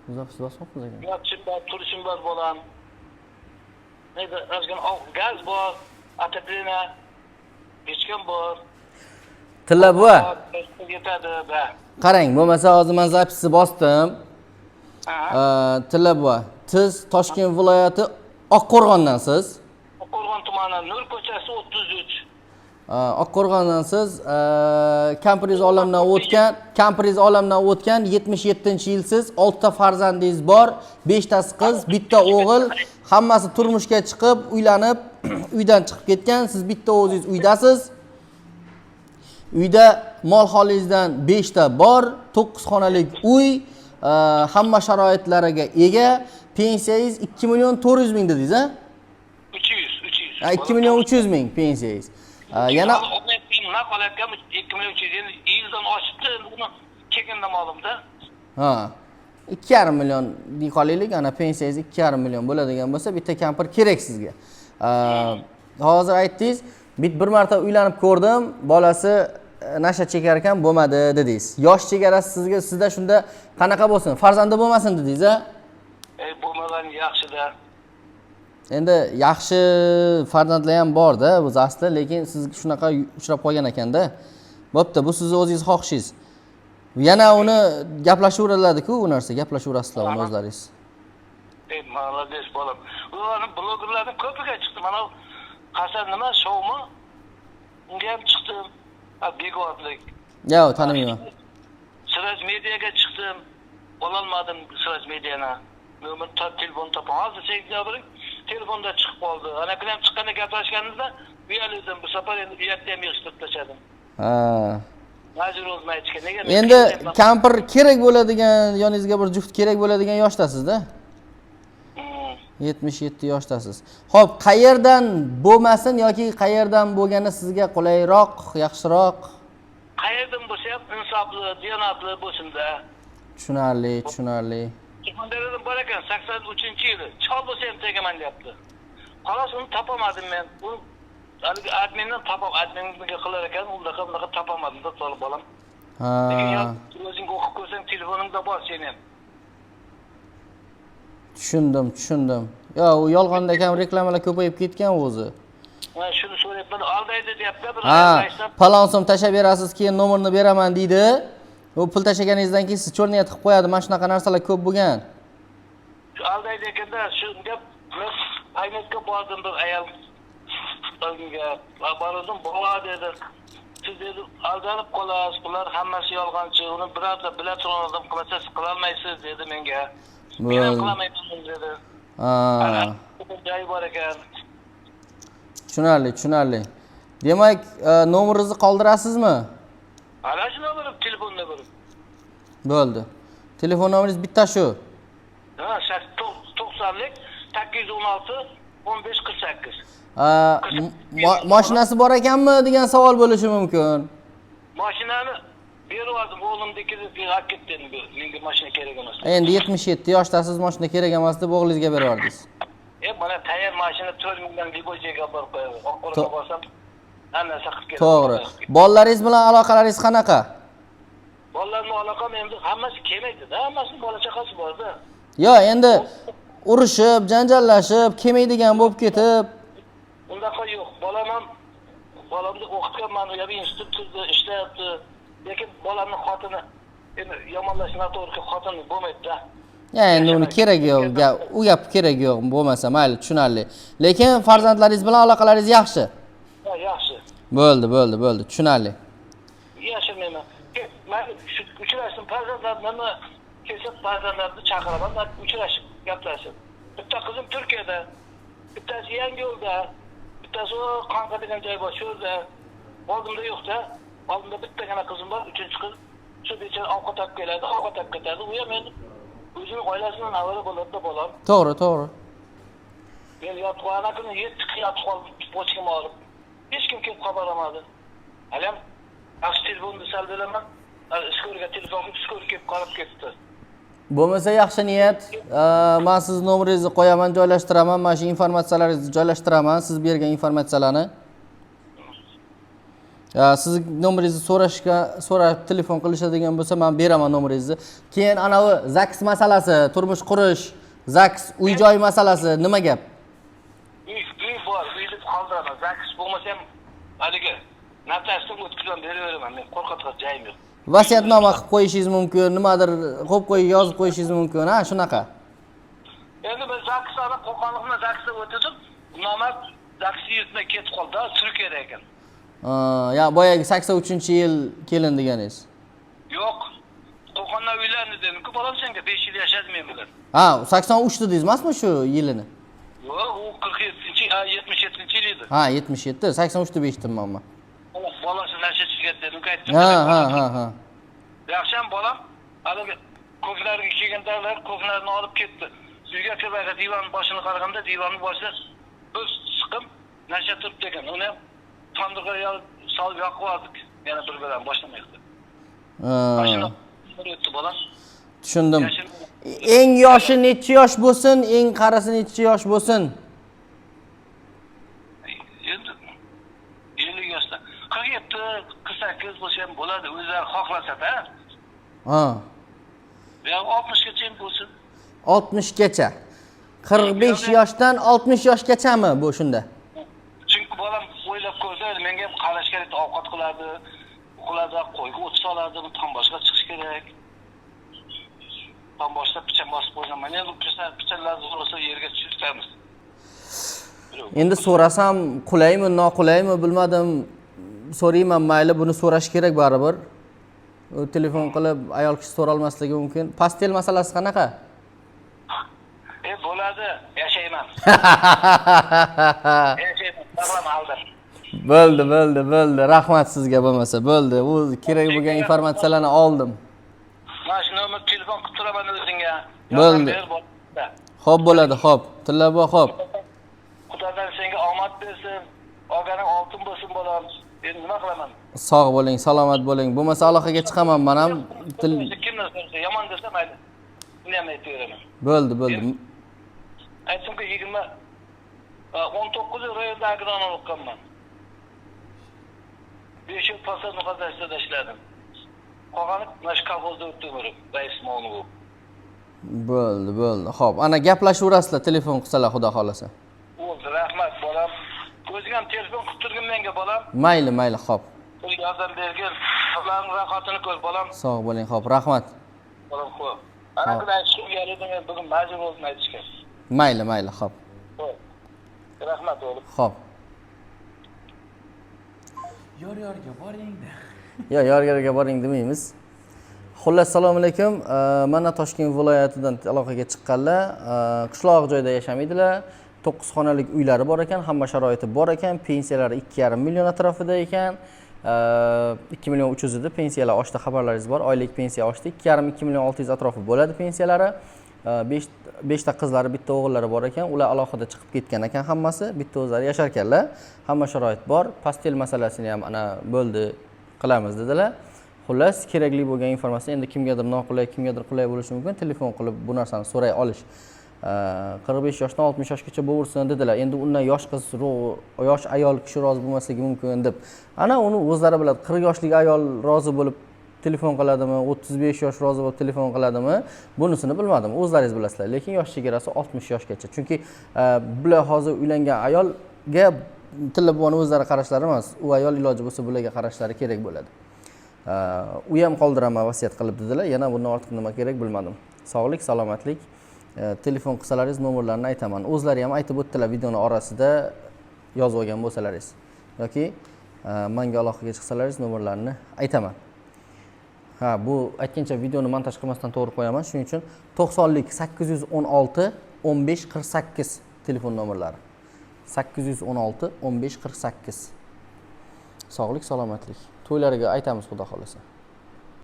Запись bosyapmiz ekan. Yotishim bor, turishim bor bolam. Neydi, ozgina gaz bor, отопление, pechkam bor. Tilla buva, Yetadi, ba. Qarang, bo'lmasa hozir men запись ni bosdim. Ha. Tilla buva, siz Toshkent viloyati Oqqo'rg'ondansiz. Oqqo'rg'on tumani, Nur ko'chasi 33. Oqqo'rg'ondansiz, kampiringiz olamdan o'tgan, kampiringiz olamdan o'tgan 77-yilsiz, 6 ta farzandingiz bor, 5 tasi qiz, bitta o'g'il, hammasi turmushga chiqib, uylanib, uydan chiqib ketgan, siz bitta o'zingiz uydasiz. Uyda mol holingizdan 5 ta bor, 9 xonalik uy, hamma sharoitlariga ega, pensiyangiz 2 million 400 ming dedingiz, a? 300, 300. Ha, 2 million 300 ming pensiyangiz. Yana naq olayotgan 2 million 300, endi yildan oshibdi, endi uni kelganda ma'lumda. Ha. 2,5 million dey qolaylik, ana pensiyangiz 2,5 million bo'ladigan bo'lsa, bitta kampir kerak sizga. Hozir aytdingiz, bir marta uylanib ko'rdim, bolasi nasha chekar ekan, bo'lmadi dedingiz. Yosh chegarasi sizga, sizda shunda qanaqa bo'lsin? Farzandi bo'lmasin dedingiz, a? Bo'lmagan yaxshida. Endi yaxshi farzandlar ham bor-da, o'zi asli, lekin siz shunaqa uchrab qolgan ekanda. Bo'pti, bu sizni o'zingiz xohishingiz. Yana uni gaplashaveriladi-ku, u narsa, gaplashaverasizlar uni o'zlaringiz. Молодец bolam. Ularni blogerlarning ko'piga chiqdi. Mana Hasan nima, shoumi? Unga ham chiqdim. Ha, Begovlik. Yo'q, tanimayman. Siraj Mediaga chiqdim. Ololmadim Siraj Mediani. Nomer telefon topam. Hozir sentyabr telefonda chiqib qoldi. Ana kuni ham chiqqanda gaplashganimizda uyaldim. Bu safar endi uyatni ham yig'ishtirib tashladim. Ha. Majbur bo'ldim aytishga. Nega men Endi qiynayapman? Kampir kerak bo'ladigan, yoningizga bir juft kerak bo'ladigan yoshdasiz-da. 77 yoshdasiz. Xo'p, qayerdan bo'lmasin yoki qayerdan bo'lgani sizga qulayroq, yaxshiroq? Qayerdan bo'lsa ham insofli, diyonatli bo'lsin-da. Tushunarli, tushunarli. Surxondaryodan bor ekan, 83-yili. Chol bo'lsa ham tegaman deyapti. Xolos, uni topolmadim men. U haligi admindan topib, adminga qilar ekan, unaqa bunaqa topolmadim-da, to'g'ri bolam. Lekin Ha, o'zing o'qib ko'rsang, telefoningda bor seni ham. Tushundim, tushundim. Yo, u yolg'onda ham reklamalar ko'payib ketgan o'zi. Mana shuni so'rayapman, aldaydi deyapti bir Ha, aytsam, palon so'm tashlab berasiz, keyin nomerni beraman deydi. U pul tashlaganingizdan keyin siz черный tiqib qo'yadi. Mana shunaqa narsalar ko'p bo'lgan. Shu aldaydi ekanda, shunga men paymetga bordim, bir ayol unga bordim, bola dedi. Siz dedi, aldanib qolasiz, bular hammasi yolg'onchi, uni birorta bila turgan odam qilsa, siz qilolmaysiz dedi menga. Men ham Bo'ldi. Qilolmayman dedi. Ha. Joyi bor ekan. Tushunarli, tushunarli. Demak, nomeringizni qoldirasizmi? Ana shu nomerim, telefon nomerim. Bo'ldi. Telefon nomeringiz bitta shu. Ha, 90lik 816 15 48. Mashinasi bor ekanmi degan savol bo'lishi mumkin. Mashinani berib yubordim, o'g'limniki deb olib ketdi endi. Menga mashina kerak emas. Endi 77 yoshdasiz, mashina kerak emas deb o'g'lingizga berib yubordingiz. Mana tayyor mashina 4 mingdan любой joyga olib borib qo'yaman. Oqqo'rg'onga borsam, hamma narsa qilib keladi. To'g'ri. Bolalaringiz bilan aloqalaringiz qanaqa? Bolalarni aloqam endi hammasi kelmaydi-da, hammasini bola chaqasi bor-da. Yo, endi urushib, janjallashib, kelmaydigan bo'lib ketib, Undaqa yo'q. Bolam ham, bolamni o'qitganman, u ham institut bitirdi, ishlayapti. Lekin bolamni xotini endi yomonlash noto'g'ri, xotini bo'lmaydi-da. Ya, endi uni keragi yo'q, u gap keragi yo'q, bo'lmasa mayli, tushunarli. Lekin farzandlaringiz bilan aloqalaringiz yaxshi. Ha, yaxshi. Bo'ldi, bo'ldi, bo'ldi, tushunarli. Yashirmayman. Man shu uchrashdim, farzandlar nima kelsa, farzandlarni chaqiraman, man uchrashib gaplashib. Bitta qizim Turkiyada, bittasi Yangiyo'lda, bittasi u Qonqa degan joy bor, shu yerda. Oldimda yo'qda. Oldimda bittagina qizim bor, uchinchi qiz. Shu bechora ovqat olib keladi, ovqat olib ketadi. U ham endi o'zini oilasi bilan avvalo bo'ladi-da, bolam. To'g'ri, to'g'ri. Men yotib qolgan kuni 7 kun yotib qoldim, почка m og'rib. Hech kim kelib xabar olmadi. Haliyam yaxshi telefonni sal bilaman. Скорый ga telefon qilib, скорый kelib qarab ketdi. Bo'lmasa yaxshi niyat. Man siz nomeringizni qo'yaman, joylashtiraman, mana shu informatsiyalaringizni joylashtiraman, siz bergan informatsiyalarni. Sizni nomeringizni so'rashga, so'rab telefon qilishadigan bo'lsa, man beraman nomeringizni. Keyin anavi ЗАГС masalasi, turmush qurish, ЗАГС, uy joy masalasi nima gap? Uy bor, uyni qoldiraman. ЗАГС bo'lmasa ham haligi notariusdan o'tkazib beraveraman. Men qo'rqadigan joyim yo'q. Vasiyatnoma qilib qo'yishingiz mumkin, nimadir qo'yib qo'y, yozib qo'yishingiz mumkin, ha, shunaqa. Endi biz ЗАГС larni, Qo'qonlikni ЗАГС da o'tizib, nomard ЗАГС yurtmay ketib qoldi, Turkiyada ekan. Ya boyagi 83-yil kelin deganingiz. Yo'q. Qo'qondan uylandi dedim-ku, bolam, senga 5 yil yashadi men bilan. Ha, 83 dedingiz emasmi shu yilini? Yo'q, u 47, ha, 77-yil edi. Ha, 77, 83 deb eshitdim man. Bolasi nasha chekadi dedim-ku, aytdim. Ha, ha, ha, ha. Yaxshi ham bolam, haligi ko'klarga kelgandalar ko'klarni olib ketdi. Uyga kirib, divan boshini qaraganda, divanning boshida bir siqim nasha turibdi ekan. Uni ham tandirga solib yoqib yubordik. Yana bir bilan boshlamaydi. Mashina o'tdi, bolam. Tushundim. Yashil- Eng yoshi nechi yosh bo'lsin, eng qarisi nechi yosh bo'lsin? Endi 50 yoshda, 47, 48 bo'lsa ham bo'ladi, o'zlari xohlasa-da. Ha. Yo 60 gacha ham bo'lsin. 60 gacha. 45 yoshdan 60 yoshgachami bu shunda? Chunki bolam o'ylab ko'rsa, menga ham qarash kerak, ovqat qiladi, qiladi, qo'yga o't soladi, tom boshqa chiqish kerak. Tom boshda pichan bosib qo'yaman. Endi pichanlarni zo'rlasa yerga tushiramiz. Endi so'rasam qulaymi, noqulaymi, bilmadim. So'rayman, mayli, buni so'rash kerak baribir. U telefon qilib ayol kishi so'ralmasligi mumkin. Постель masalasi qanaqa? Bo'ladi, yashayman. Yashayman, sog'lom aldir. Bo'ldi, bo'ldi, bo'ldi. Rahmat sizga bo'lmasa. Bo'ldi. U kerak bo'lgan informatsiyalarni oldim. Mana shu nomer telefon qilib turaman o'zingga. Bo'ldi. Yordam ber, bo'ldi. Xo'p bo'ladi, xo'p. Tillabo, xo'p. Xudodan senga omad bersin. Olganing oltin bo'lsin, bolam. Endi nima qilaman? Sog' bo'ling, salomat bo'ling. Bo'lmasa aloqaga chiqaman men ham. Til Kimni so'rasa, yomon desa mayli. Uni ham aytaveraman. Bo'ldi, bo'ldi. Aytdimki, 20, 19 yil rayonda agronom o'qiganman. 5 yil подсобный хозяйство da ishladim. Qolgani mana shu kolxozda o'tdi umrim, rais muovini bo'lib. Bo'ldi, bo'ldi. Xo'p, ana gaplashaverasizlar, telefon qilsalar, xudo xolasa. Bo'ldi, rahmat, bolam. O'zing ham telefon qilib turgin menga, bolam. Mayli, mayli, xo'p. Bir yordam bergin. Ularning rohatini ko'r, bolam. Sog' bo'ling, xo'p, rahmat. Bolam, xo'p. Ana kuni aytishga uyaldim, men bugun majbur bo'ldim aytishga. Mayli, mayli, xo'p. Xo'p. Rahmat, o'g'lim. Xo'p. Yor yorga boring. Yo, yor yorga boring demaymiz. Xullas, assalomu alaykum. Mana Toshkent viloyatidan aloqaga chiqqanlar, qishloq joyda yashamaydilar. 9 xonalik uylari bor ekan, hamma sharoiti bor ekan, pensiyalari 2,5 million atrofida ekan. 2 million 300 edi, pensiyalar oshdi, xabarlaringiz bor. Oylik pensiya oshdi. 2,5, 2 million 600 atrofi bo'ladi pensiyalari. 5 ta qizlari, bitta o'g'illari bor ekan. Ular alohida chiqib ketgan ekan hammasi, bitta o'zlari yashar ekanlar. Hamma sharoit bor. Постель masalasini ham ana bo'ldi, qilamiz dedilar. Xullas, kerakli bo'lgan informatsiya endi kimgadir noqulay, kimgadir qulay bo'lishi mumkin. Telefon qilib bu narsani so'ray olish. 45 yoshdan 60 yoshgacha bo'laversin dedilar. Endi undan yosh qiz, yosh ayol kishi rozi bo'lmasligi mumkin deb. Ana uni o'zlari biladi. 40 yoshlik ayol rozi bo'lib telefon qiladimi, 35 yosh rozi bo'lib telefon qiladimi, bunisini bilmadim. O'zlaringiz bilasizlar. Lekin yosh chegarasi 60 yoshgacha. Chunki bular hozir uylangan ayolga Tilla buvani o'zlari qarashlari emas, u ayol iloji bo'lsa bularga qarashlari kerak bo'ladi. U ham qoldiraman vasiyat qilib dedilar. Yana bundan ortiq nima kerak bilmadim. Sog'lik, salomatlik. Telefon qilsalaringiz nomerlarini aytaman. O'zlari ham aytib o'tdilar videoni orasida, yozib olgan bo'lsalaringiz yoki menga aloqaga chiqsalaringiz nomerlarini aytaman. Ha, bu aytgancha videoni montaj qilmasdan to'g'ri qo'yaman. Shuning uchun to'qsonlik 816 15 48 telefon nomerlari. 816 15 48. Sog'lik, salomatlik. To'ylariga aytamiz, xudo xolasa.